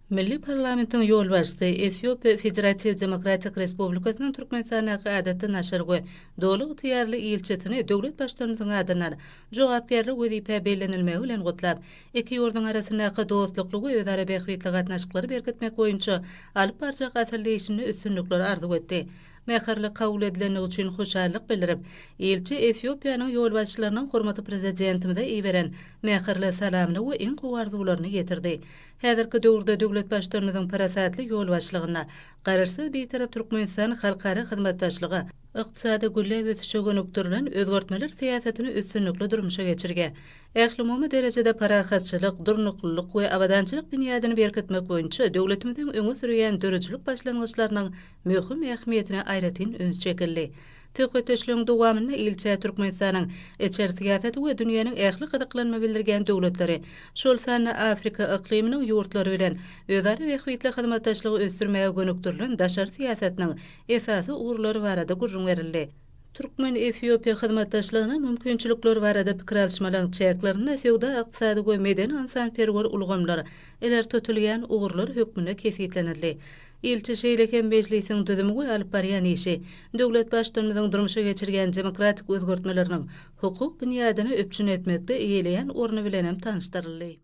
Milli parlamentiň ýolbaşçysy Efiopiýa Federatiw Demokratik Respublikasynyň Türkmenistandaky Adatdan daşary we Doly ygtyýarly ilçisini döwlet Baştutanymyzyň adyndan jogapkärli wezipä bellenilmegi bilen gutlap, iki ýurduň arasyndaky dostlukly we özara bähbitli gatnaşyklary berkitmek boýunça alyp barjak asylly işinde üstünlikler arzuw etdi. Mähirli kabul edilendigi üçin hoşallyk bildirip, ilçi Efiopiýanyň ýolbaşçylarynyň hormatly Prezidentimize iberen mähirli salamyny we iň gowy arzuwlaryny ýetirdi. Häzirki döwürde döwlet Baştutanymyzyň parasatly ýolbaşçylygynda Garaşsyz, Bitarap Türkmenistan halkara hyzmatdaşlyga, ykdysady gülläp ösüşe gönükdirilen özgertmeler syýasatyny üstünlikli durmuşa geçirýär. Ählumumy derejede parahatçylyk, durnuklylyk we abadançylyk binýadyny berkitmek boýunça döwletimiziň öňe sürýän döredijilik başlangyçlarynyň möhüm ähmiýetine aýratyn üns çekildi. Söhbetdeşligiň dowamynda ilçä Türkmenistanyň içeri syýasaty we dünýäniň ähli gyzyklanma bildirýän döwletleri, şol sanda Afrika yklymynyň ýurtlary bilen özara bähbitli hyzmatdaşlygy ösdürmäge gönükdirilen daşary syýasatynyň esasy ugurlary barada gürrüň berildi. Türkmen-efiopiýa hyzmatdaşlygynyň mümkinçilikleri barada pikir alyşmalaryň çäklerinde söwda-ykdysady we medeni-ynsanperwer ulgamlar ileri tutulýan ugurlar hökmünde kesgitlenildi. Ilçi şeýle hem Mejlisiň düzümi we alyp barýan işi, döwlet Baştutanymyzyň durmuşa geçirýän demokratik özgertmeleriniň hukuk binýadyny üpjün etmekde eýeleýän orny bilen hem tanyşdyryldy.